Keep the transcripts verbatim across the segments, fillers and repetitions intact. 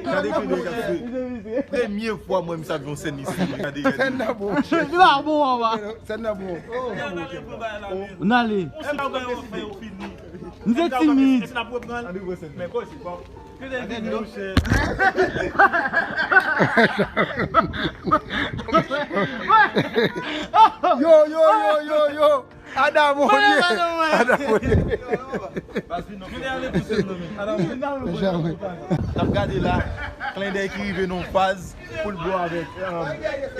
Gade ki nèg ap fè. Premye fwa mwen m sa vin yon sèn isi. Gade, gade. Sèn nan bon. Li pa bon anba. Sèn nan bon. N ale. M se timid. Yo, yo, yo, yo, yo. Adamo ye. Adamo ye. N ap gade la, Klendèy ki rive nan faz pou l bò avèk, um,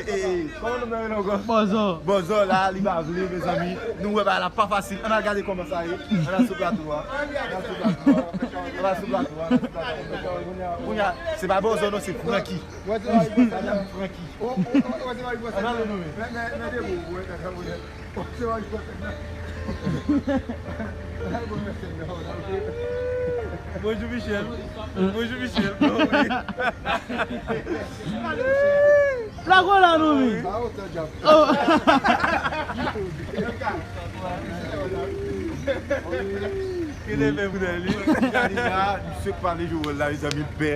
e, e, kòman nou rele ankò? Bòzò. Bòzò la, li pa vle, mezanmi. Nou wè bagay la pa fasil. Ann al gade kòman sa ye. Ann al sou plato a. Ann al sou plato a. Ann al sou plato a. Ann al sou plato a. Kounye a, se pa Bòzò non, se Francky. Madanm Francky. Ann ale nou menm. Bonjou Michel. Bonjou Michel. Blago la nou wi. Oh. Ki leve pou li. Gade la, misye k pale jowèl la, mezanmi, bè.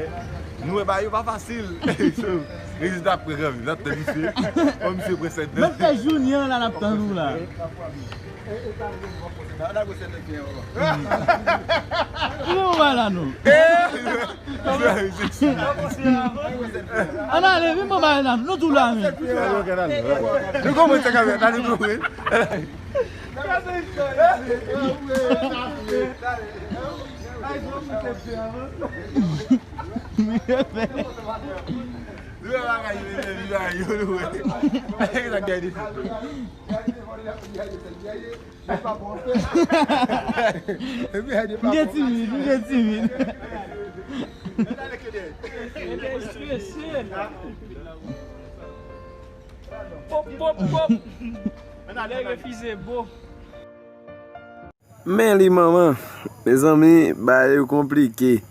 Nou wè bagay yo pa fasil. Rezilta ap pran kanvi, n ap tann misye. Fò misye pran sèt nan. Mèt fè jounen an la, n ap tann ou la. Ki nou wè la nou? Ann ale, vin pran bagay la, nou tou la men. Nou konprann sa k ap fèt la, nou konprann. M te timid, m te timid. Pop, pop, pop. Nèg refize bo. Men li manman, mezanmi, bagay yo konplike.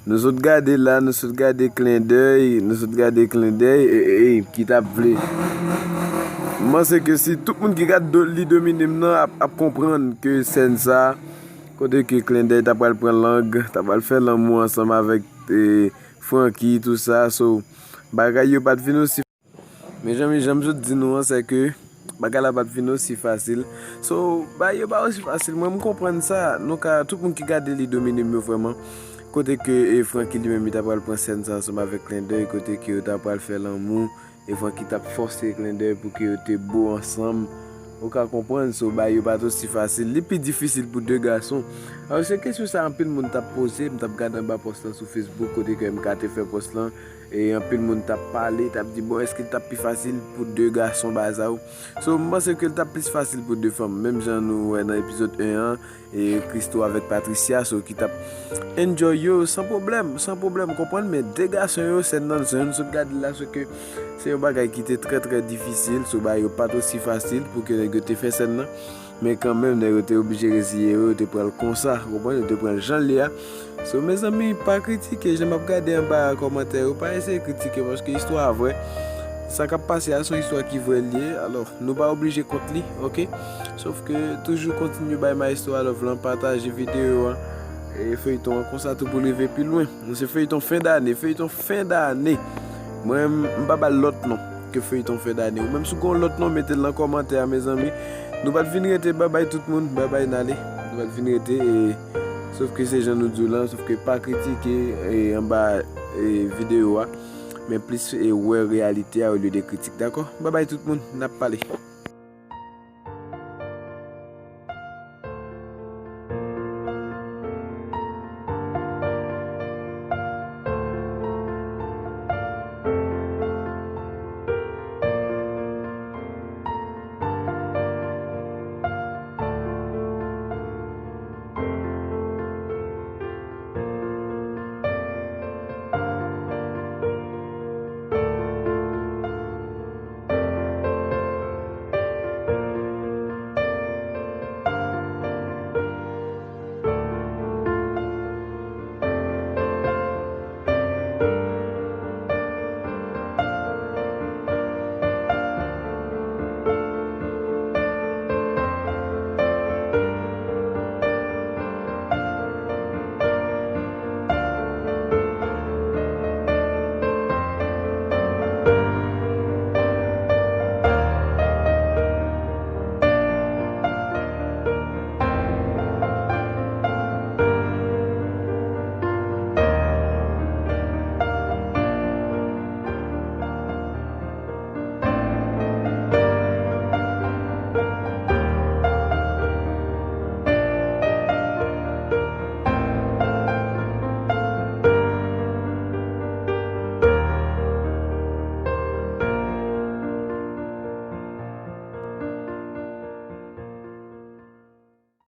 Nou sot gade la, nou sot gade Klendèy, nou sot gade Klendèy, e, e, e, ki t ap vle. M panse ke si tout moun ki gad do, li domine m nan ap, ap konprann ke sèn sa, kote ke Klendèy ta pral pran lang, ta pral fè lanmou ansanm avèk, e, Francky, tou sa, so, bagay yo pa t vin osi Men jan, men jan m sot di nou an, se ke bagay la pa t vin osi fasil. So, bagay yo pa osi fasil. Mwen, m konprann sa. Nou ka, tout moun ki gade li domine m yo vrèman. Kote ke, e, Francky li menm, li ta pral pran sèn sa ansanm avèk Klendèy, kote ke yo ta pral fè lanmou, e Francky t ap fòse Klendèy pou ke yo te bo ansanm. Ou ka konprann, so, bagay yo pa t osi fasil. Li pi difisil pou de gason. Alò, se kesyon sa anpil moun t ap poze, m t ap gade anba pòs lan sou Facebook, kote ke M K te fè pòs lan. E anpil moun t ap pale, t ap di, bon, èske l t ap pi fasil pou de gason bagay sa yo? So, m panse ke l t ap plis fasil pou de fanm. Menm jan nou wè nan epizòd en an, e Christo avèk Patricia, so, ki t ap enjoy yo san pwoblèm, san pwoblèm, konprann? Men de gason yo, sèn nan, jan nou sot gade l la, se ke se yon bagay ki te trè, trè difisil, so, bagay yo pa t osi fasil pou ke nèg yo te fè sèn nan. Men kanmenm, nèg yo te oblije reziye yo, yo te pran l konsa, konprann? Yo te pran l jan l ye a. So, mezanmi, pa kritike, jan m ap gade anba kòmantè yo, pa eseye kritike, paske istwa a vrè. Sa k ap pase a, se yon istwa ki vrè l ye, alò, nou pa oblije kont li, oke? Sof ke toujou kontinye bay Maestro a love lan, pataje videyo a, e feyton an, konsa tou pou l rive pi lwen. Nou se feyton fen dane, feyton fen dane. Mwen, m pa ba l lòt non ke feyton fen dane. Ou menm si w gen yon lòt non, mete l nan kòmantè a, mezanmi. Nou pa t vin rete, babay tout moun, babay n ale. Nou pa t vin rete, e, sof ke se jan nou di w lan, sof ke pa kritike, e, anba, e, videyo a, men plis, e, wè reyalite a olye de kritik, dakò? Babay tout moun, n ap pale.